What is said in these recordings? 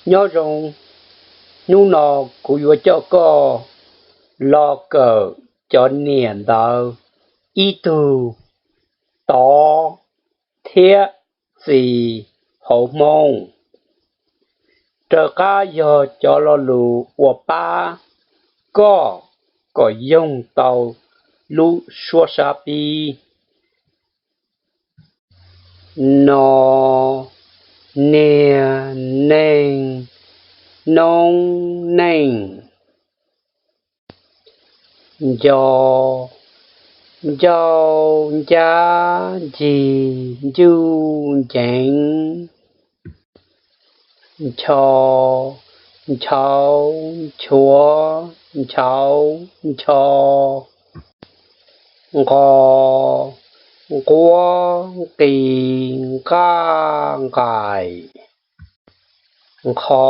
Nyob zoo, hnub no kuv yuav coj koj los kawm cov niam ntawv ib tug tod thiab txiv hauv Hmoob. Raws qab yog cov lo lus uas pab koj kom yoog tau lub suab sab pib. No, niag, neeg, noob, neej. Nco, ncau, ncab, ncig, ncuj, nceev. Ncho, nchau, nchuav, nchau, ncho. Nqo, nquab, nqis, nqaj, nqais. Nqho,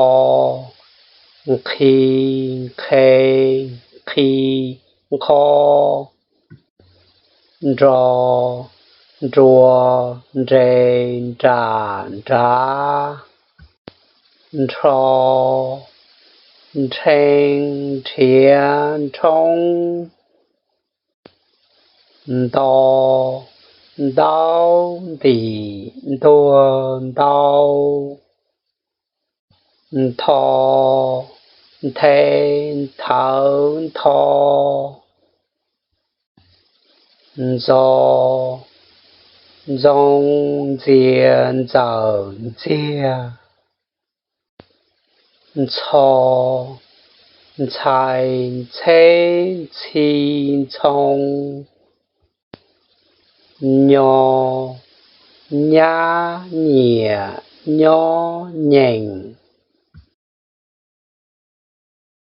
nqhis, nqhes, nqhis, nqho. Nro, nruas, nres, nras, nrad. Nrho, nrhee, nrhiav, nrhoob. Nto, ntaub, ntim, ntuag, ntau. Ntho, nthe, nthawv, ntho. Ntxo, ntxoo, ntxias, ntxawm, ntxiag. Ntxho, ntxhais, ntxheb, ntxhi, ntxhoo. Nyo, nyab, nyiam, nyob, nyeem.